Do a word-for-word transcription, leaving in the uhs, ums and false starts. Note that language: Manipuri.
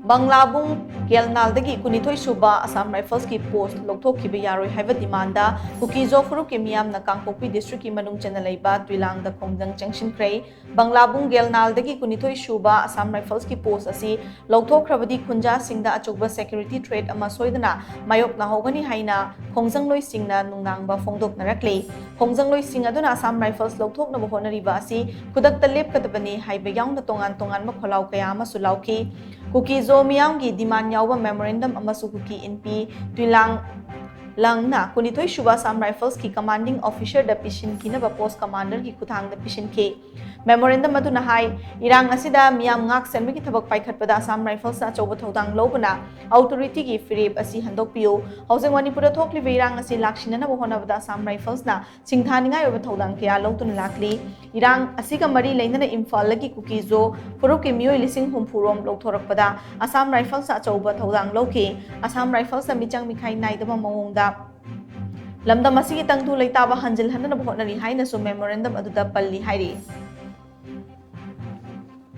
ꯕꯪꯂꯥꯕꯨꯡ ꯒꯦꯜꯅꯥꯜꯗꯒꯤ ꯀꯨꯟꯅꯤꯊꯣꯏ ꯁꯨꯕ Assam Riflesꯀꯤ post ꯂꯧꯊꯣꯛꯈꯤꯕ ꯌꯥꯔꯣꯏ ꯍꯥꯏꯕ demandꯗ ꯀꯨꯀꯤ-ꯖꯣ ꯐꯨꯔꯨꯞꯀꯤ ꯃꯤꯌꯥꯝꯅ ꯀꯥꯡꯄꯣꯛꯄꯤ districtꯀꯤ ꯃꯅꯨꯡ ꯆꯟꯅ ꯂꯩꯕ ꯇꯨꯏꯂꯥꯡꯗ ꯈꯣꯡꯖꯪ ꯆꯪꯁꯤꯟꯈ꯭ꯔꯦ꯫ ꯕꯪꯂꯥꯕꯨꯡ ꯒꯦꯜꯅꯥꯜꯗꯒꯤ ꯀꯨꯟꯅꯤꯊꯣꯏ ꯁꯨꯕ Assam Riflesꯀꯤ post ꯑꯁꯤ ꯂꯧꯊꯣꯛꯈ꯭ꯔꯕꯗꯤ ꯈꯨꯟꯖꯥꯁꯤꯡꯗ ꯑꯆꯧꯕ security threat ꯑꯃ ꯁꯣꯏꯗꯅ ꯃꯥꯌꯣꯛꯅꯍꯧꯒꯅꯤ ꯍꯥꯏꯅ ꯈꯣꯡꯖꯪꯂꯣꯏꯁꯤꯡꯅ ꯅꯨꯡꯅꯥꯡꯕ ꯐꯣꯡꯗꯣꯛꯅꯔꯛꯂꯤ꯫ ꯈꯣꯡꯖꯪꯂꯣꯏꯁꯤꯡ ꯑꯗꯨꯅ Assam Rifles ꯂꯧꯊꯣꯛꯅꯕ ꯍꯣꯠꯅꯔꯤꯕ ꯑꯁꯤ ꯈꯨꯗꯛꯇ ꯂꯦꯞꯀꯗꯕꯅꯤ ꯍꯥꯏꯕ ꯌꯥꯎꯅ ꯇꯣꯉꯥꯟ ꯇꯣꯉꯥꯟꯕ ꯈꯣꯜꯂꯥꯎ ꯀꯌꯥ ꯑꯃꯁꯨ ꯂꯥꯎꯈꯤ꯫ ꯀꯨꯀꯤ-ꯖꯣ ꯃꯤꯌꯥꯝꯒꯤ demand ꯌꯥꯎꯕ memorandum ꯑꯃꯁꯨ ꯀꯨꯀꯤ ꯏꯟꯄꯤ ꯇꯨꯏꯂꯥꯡ ꯂꯪꯅ ꯀꯨꯟꯅꯤꯊꯣꯏ ꯁꯨꯕ Assam Riflesꯀꯤ commanding officerꯗ ꯄꯤꯁꯤꯟꯈꯤꯅꯕ post commanderꯒꯤ ꯈꯨꯠꯊꯥꯡꯗ ꯄꯤꯁꯤꯟꯈꯤ꯫ Memorandum ꯑꯗꯨꯅ ꯍꯥꯏ, ꯏꯔꯥꯡ ꯑꯁꯤꯗ ꯃꯤꯌꯥꯝ ꯉꯥꯛ ꯁꯦꯟꯕꯒꯤ ꯊꯕꯛ ꯄꯥꯏꯈꯠꯄꯗ Assam Riflesꯅ ꯑꯆꯧꯕ ꯊꯧꯗꯥꯡ ꯂꯧꯕꯅ authorityꯒꯤ ꯐꯤꯔꯦꯞ ꯑꯁꯤ ꯍꯟꯗꯣꯛꯄꯤꯌꯨ꯫ ꯍꯧꯖꯤꯛ ꯃꯅꯤꯄꯨꯔꯗ ꯊꯣꯛꯂꯤꯕ ꯏꯔꯥꯡ ꯑꯁꯤ ꯂꯥꯛꯁꯤꯟꯅꯅꯕ ꯍꯣꯠꯅꯕꯗ Assam Riflesꯅ ꯁꯤꯡꯊꯥꯅꯤꯡꯉꯥꯏ ꯑꯣꯏꯕ ꯊꯧꯗꯥꯡ ꯀꯌꯥ ꯂꯧꯗꯨꯅ ꯂꯥꯛꯂꯤ꯫ ꯏꯔꯥꯡ ꯑꯁꯤꯒ ꯃꯔꯤ ꯂꯩꯅꯅ ꯏꯝꯐꯥꯜꯗꯒꯤ ꯀꯨꯀꯤ-ꯖꯣ ꯐꯨꯔꯨꯞꯀꯤ ꯃꯤꯑꯣꯏ ꯂꯤꯁꯤꯡ ꯍꯨꯝꯐꯨ ꯔꯣꯝ ꯂꯧꯊꯣꯔꯛꯄꯗ Assam Riflesꯅ ꯑꯆꯧꯕ ꯊꯧꯗꯥꯡ ꯂꯧꯈꯤ꯫ Assam Riflesꯅ ꯃꯤꯆꯪ ꯃꯤꯈꯥꯏ ꯅꯥꯏꯗꯕ ꯃꯑꯣꯡꯗ ꯂꯝꯗꯝ ꯑꯁꯤꯒꯤ ꯇꯪꯗꯨ ꯂꯩꯇꯥꯕ ꯍꯟꯖꯤꯜꯍꯟꯅꯕ ꯍꯣꯠꯅꯔꯤ ꯍꯥꯏꯅꯁꯨ memorandum ꯑꯗꯨꯗ ꯄꯜꯂꯤ ꯍꯥꯏꯔꯤ꯫